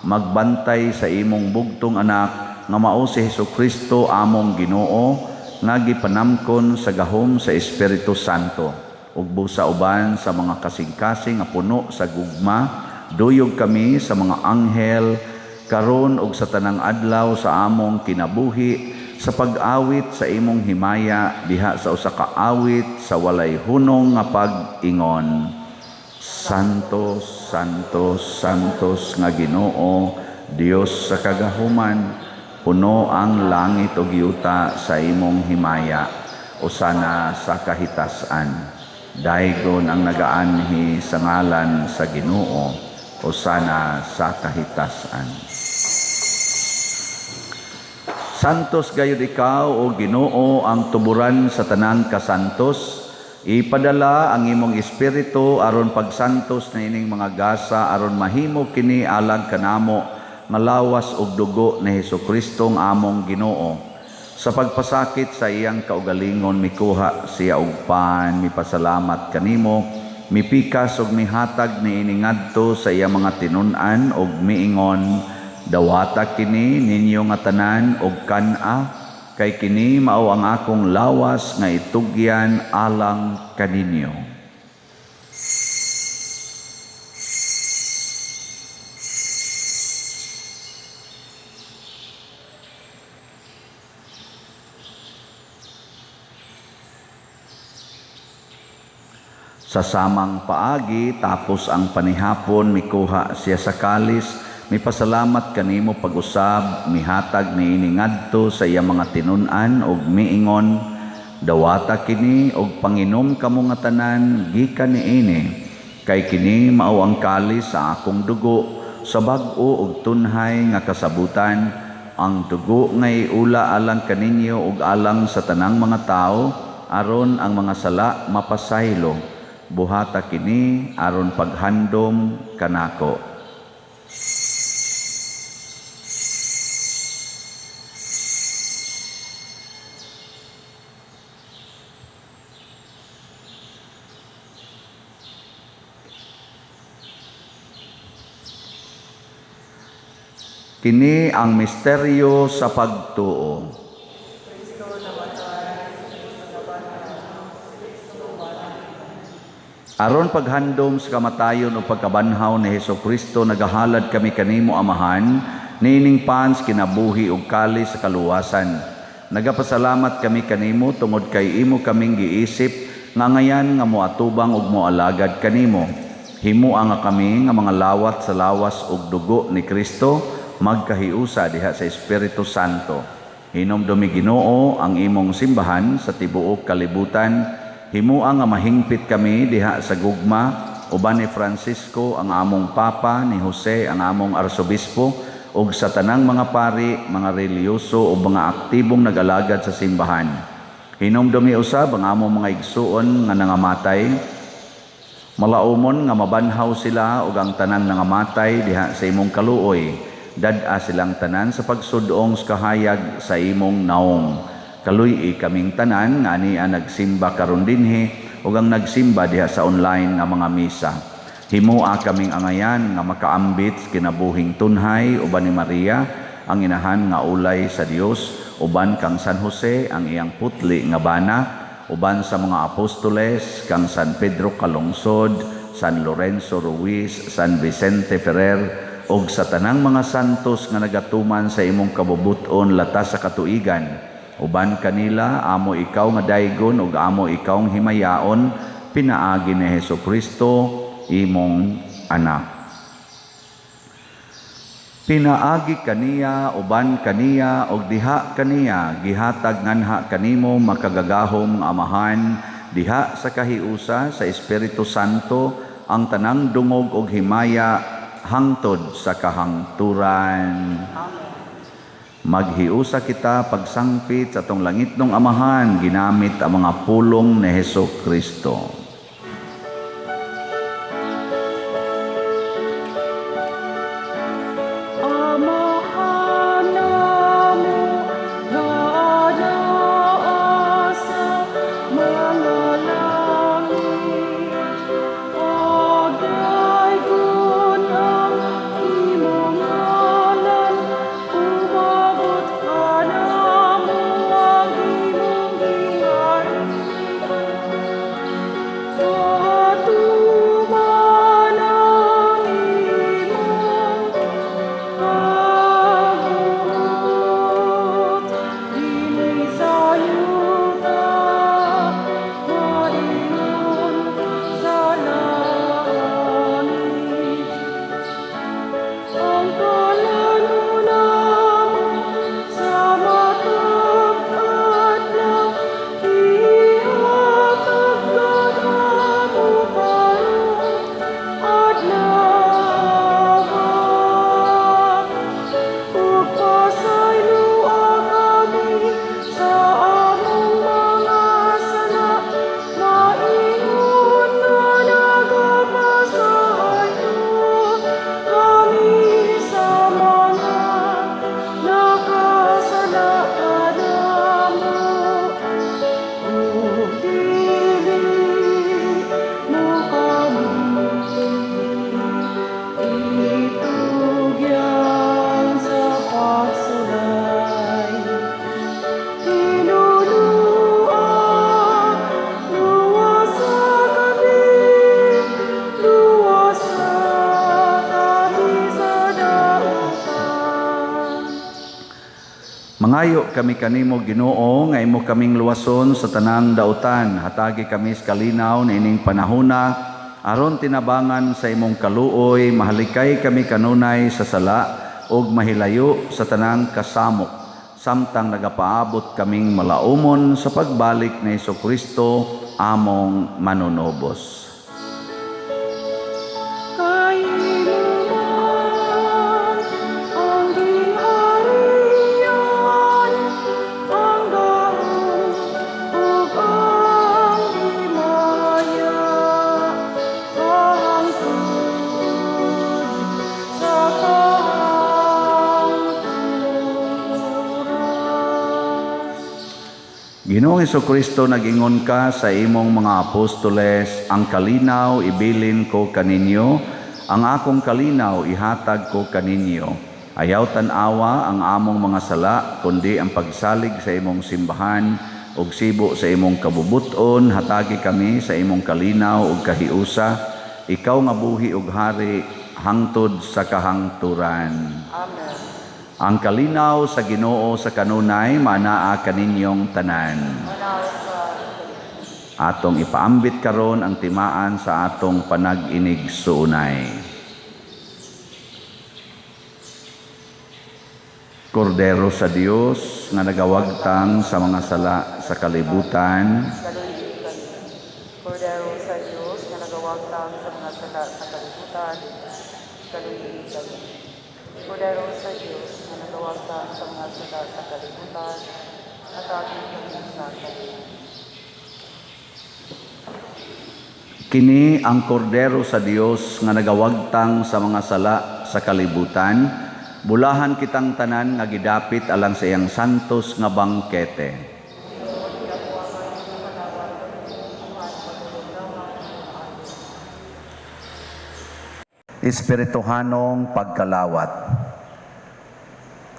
magbantay sa imong bugtong anak nga mao si Hesukristo among Ginoo nga gipanamkon sa gahom sa Espiritu Santo. Ug busa uban sa mga kasing-kasing nga puno sa gugma, duyog kami sa mga anghel karon ug sa tanang adlaw sa among kinabuhi sa pag-awit sa imong himaya diha sa usa ka awit sa walay hunong nga pag-ingon. Santos, Santos, Santos nga Ginoo, Dios sa kagahuman, puno ang langit ug yuta sa imong himaya. Usana sa kahitasan. Daygon ang nagaanhi sa ngalan sa Ginoo, usana sa kahitasan. Santos gayud ikaw o Ginoo ang tuburan sa tanang kasantos. Ipadala ang imong espiritu aron pagsantos na ining mga gasa aron mahimo kini alang kanamo nga lawas ug dugo ni Hesukristo ang among Ginoo. Sa pagpasakit sa iyang kaugalingon mikuha siya og pan, mipasalamat kanimo, mipikas ug mihatag niini ngadto sa iyang mga tinun-an ug miingon, dawata kini ninyo nga tanan og kan-a, kay kini mao ang akong lawas nga itugyan alang kaninyo. Sa samang paagi, tapos ang panihapon, mikuha siya sa kalis, mipasalamat kanimo pag-usab, mihatag niini ngadto sa iyang mga tinun-an ug miingon, dawata kini og panginom kamo nga tanan gikan niini, kay kini mao ang kalis sa akong dugo sa bag-o ug tunhay nga kasabutan, ang dugo nga iula alang kaninyo ug alang sa tanang mga tawo aron ang mga sala mapasaylo. Buhata kini aron paghandom kanako. Kini ang misteryo sa pagtuo. Aron paghandom sa kamatayon o pagkabanhaw ni Hesukristo, nagahalad kami kanimo Amahan, niining pans kinabuhi ug kalis sa kaluwasan. Nagapasalamat kami kanimo tungod kay imo kaming giisip nga ngayan nga moatubang ug moalagad kanimo. Himoa nga kami nga mga lawat sa lawas ug dugo ni Kristo, magkahiusa diha sa Espiritu Santo. Hinomdumi Ginoo ang imong simbahan sa tibuok kalibutan. Himoa nga mahingpit kami diha sa gugma uban ni Francisco ang among Papa, ni Jose ang among Arsobispo, ug sa tanang mga pari, mga relihiyoso ug mga aktibong nag-alagad sa simbahan. Hinumdumi usab ang among mga igsuon nga nangamatay, malaumon nga mabanhaw sila ug ang tanan nangamatay diha sa imong kaluoy. Dad-a silang tanan sa pagsudong sa kahayag sa imong naong. Kaluy-i kaming tanan nga ania nagsimba karon dinhi ug ang nagsimba diha sa online nga mga misa. Himoa kaming angayan nga makaambit sa kinabuhing tunhay uban ni Maria ang inahan nga ulay sa Dios, uban kang San Jose ang iyang putli nga bana, uban sa mga apostoles kang San Pedro Calungsod, San Lorenzo Ruiz, San Vicente Ferrer, ug sa tanang mga santos nga nagatuman sa imong kabubut-on latas sa katuigan. Uban kanila amo ikaw nga daygon ug amo ikaw nga himayaon, pinaagi ni Hesukristo imong anak. Pinaagi kaniya, uban kaniya, ug diha kaniya, gihatag nganha kanimo makagagahom nga Amahan, diha sa kahiusa sa Espiritu Santo, ang tanang dungog ug himaya hangtod sa kahangturan. Amen. Maghiusa kita pagsangpit sa atong langitnong Amahan, ginamit ang mga pulong ni Hesukristo. Amahan namo nga naa sa mga langit, agdaygon ang imong ngalan, umabot kanamo ang imong gingharian. Katuman ang imong kabuot dinhi sa yuta, maingon sa langit. Ang kalan-on namo sa matag adlaw, ihatag kanamo karong adlaw. Ug pasayloa kami sa among mga sala, maingon nga nagapasaylo kami sa mga nakasala kanamo. Ug dili mo kami itugyan sa pagsulay. Hinulua, luwasa kami, luwasa kami sa dautan. Mangayo kami kanimo Ginoo nga imo kaming luwason sa tanang dautan. Hatagi kami sa kalinaw niining panahona aron tinabangan sa imong kaluoy, mahalikay kami kanunay sa sala ug mahilayo sa tanang kasamok, samtang nagapaabot kaming malaumon sa pagbalik ni Hesukristo among manunubos. Kay imo man ang gingharian, ang gahom ug ang himaya, hangtod sa kahangturan. Ginoong Hesukristo, nag-ingon ka sa imong mga apostoles, ang kalinaw ibilin ko kaninyo, ang akong kalinaw ihatag ko kaninyo. Ayaw tan-awa ang among mga sala, kundi ang pagsalig sa imong simbahan ug sibo sa imong kabubuton. Hatagi kami sa imong kalinaw ug kahiusa, ikaw nga buhi ug hari hangtod sa kahangturan. Amen. Ang kalinaw sa Ginoo sa kanunay manaa kaninyong tanan. Atong ipaambit karon ang timaan sa atong panag-inig suunay. Kordero sa Dios nga nagawagtang sa mga sala sa kalibutan. Kordero sa Dios nga nagawagtang sa mga sala sala sa kalibutan, kaluyi kami. Kordero sa Dios nga nagawagtang sa mga sala sa kalibutan, hatagi kami sa kaluyi. Kini ang kordero sa Dios nga nagawagtang sa mga sala sa kalibutan, bulahan kitang tanan nga gidapit alang sa iyang santos nga bangkete. Espirituhanong pagkalawat.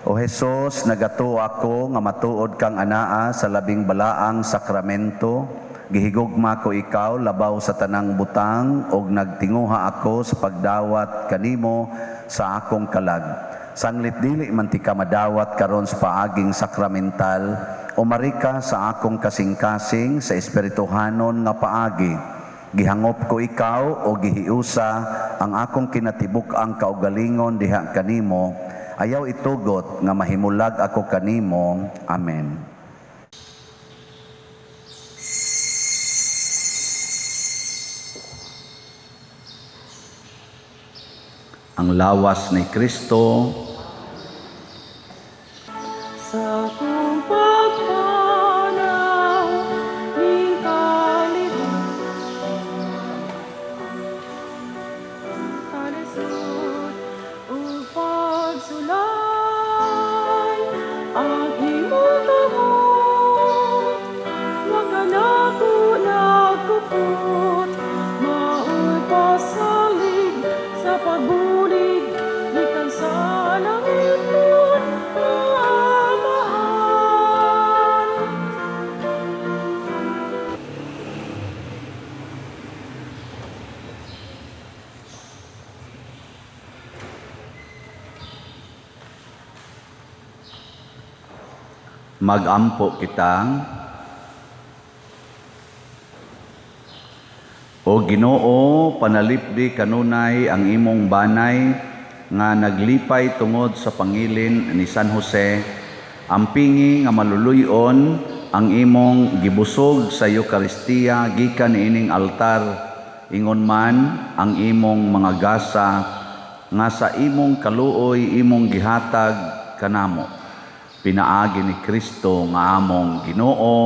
O Hesus, nagatuo ako nga matuod kang anaa sa labing balaang sakramento, gihigugma ko ikaw labaw sa tanang butang ug nagtinguha ako sa pagdawat kanimo sa akong kalag. Sanglit dili man ti ka madawat karon sa paaging sakramental, umari ka sa akong kasing-kasing sa espirituhanon nga paagi. Gihangop ko ikaw o gihiusa ang akong kinatibuk-ang kaugalingon diha kanimo. Ayaw itugot nga mahimulag ako kanimo. Amen. Ang lawas ni Kristo. Sa akong pagpanaw ning kalibutan, kalisod ug pagsulay ang imong kamot nga kanako nagkupot, maoy pasalig sa pagbulig gikan sa langitnon nga Amahan. Magampo kita. O Ginoo, panalipdi kanunay ang imong banay nga naglipay tungod sa pangilin ni San Jose, ampingi nga maluluy-on ang imong gibusog sa Eukaristiya gikan niining altar, ingon man ang imong mga gasa nga sa imong kaluoy imong gihatag kanamo. Pinaagi ni Kristo nga among Ginoo.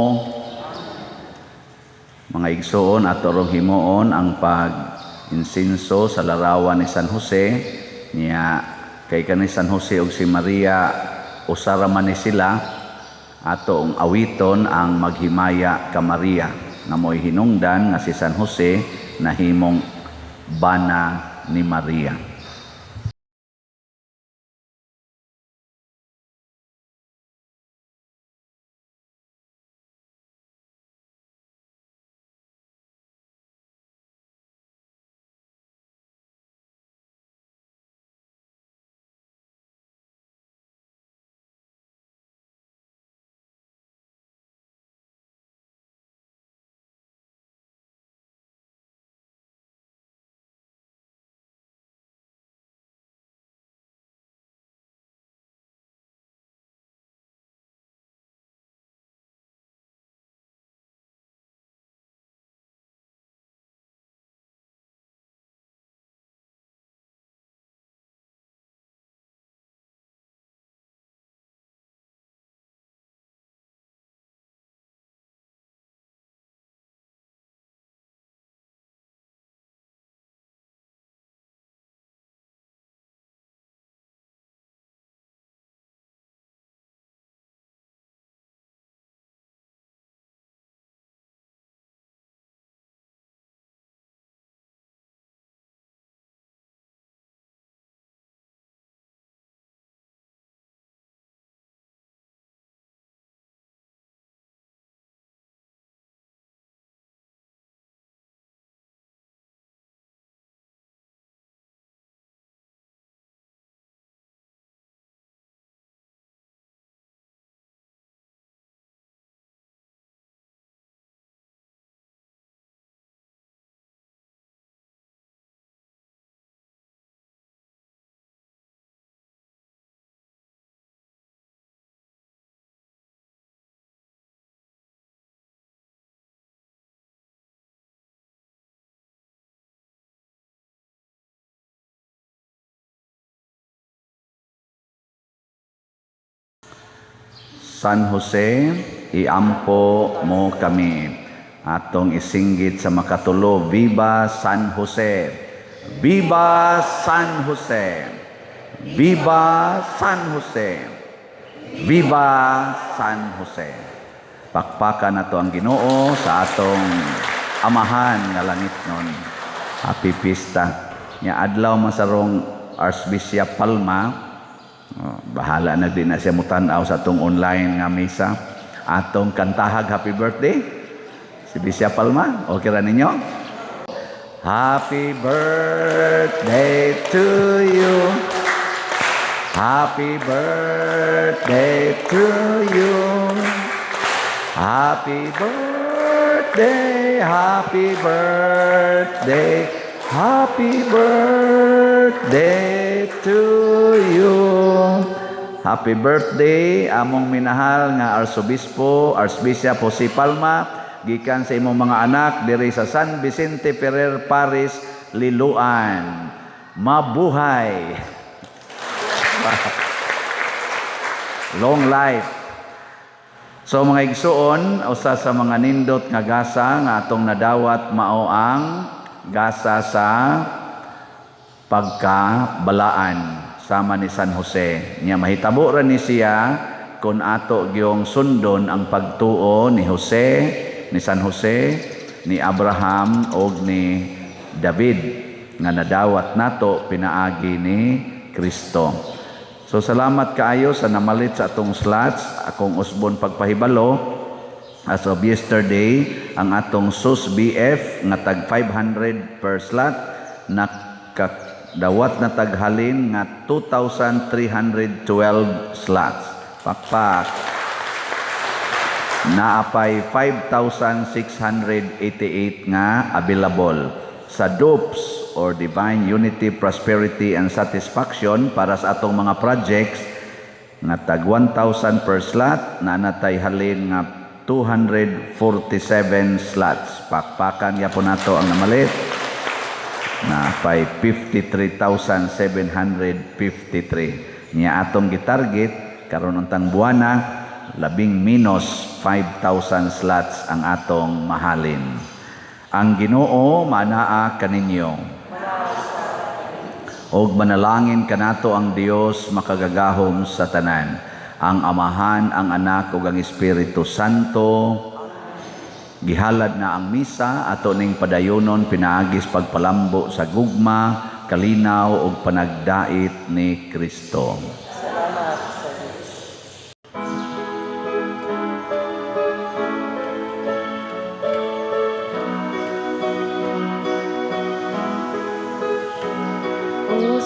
Mga igsoon, ato rong himuon ang pag-insinso sa larawan ni San Jose niya, kay kani San Jose ug si Maria usa ra man ni sila. Ato ang awiton ang Maghimaya ka Maria nga mo'y hinungdan nga si San Jose nahimong bana ni Maria. San Jose, iampo mo kami. Atong isinggit sa makatulo, Viva San Jose! Viva San Jose! Viva San Jose! Viva San Jose! Pakpakan nato ang Ginoo sa atong amahan nga langit nun. Happy Pista. Nya adlaw masarong Archbishop Palma, bahala na din na siya mutan-aw sa atong online nga misa. Atong kantahag happy birthday si Bishop Palma. Okay ra ninyo? Happy birthday to you. Happy birthday to you. Happy birthday, happy birthday, happy birthday to you. Happy birthday among minahal nga Arsobispo, Archbishop Jose Palma, gikan sa imong mga anak diri sa San Vicente Ferrer Parish, Liloan. Mabuhay! Long life. So mga igsuon, usa sa mga nindot nga gasa nga atong nadawat mao ang gasa sa pagkabalaan sama ni San Jose. Nya mahitabo ra ni siya kung ato gyung sundon ang pagtuo ni Jose, ni San Jose, ni Abraham og ni David nga nadawat nato pinaagi ni Kristo. So salamat kaayo sa namalit sa atong slots. Akong usbon pagpahibalo as of yesterday ang atong SUS BF nga tag 500 per slot nakadawat na taghalin nga 2,312 slots. Pakpak. Naapay 5,688 nga available sa DUPS or Divine Unity, Prosperity and Satisfaction para sa atong mga projects nga tag 1,000 per slot na natay halin nga 247 slots. Pakpakan gyapon nato ang namalit na pay 53,753. Niya atong gitarget karon untang buwana labing minus 5,000 slots ang atong mahalin. Ang Ginoo manaa kaninyo. Og manalangin kanato ang Dios makagagahom sa tanan, ang Amahan, ang Anak ug ang Espiritu Santo. Gihalad na ang misa ato ning padayonon pinaagis pagpalambo sa gugma, kalinaw ug panagdait ni Kristo. Salamat sa Dios. O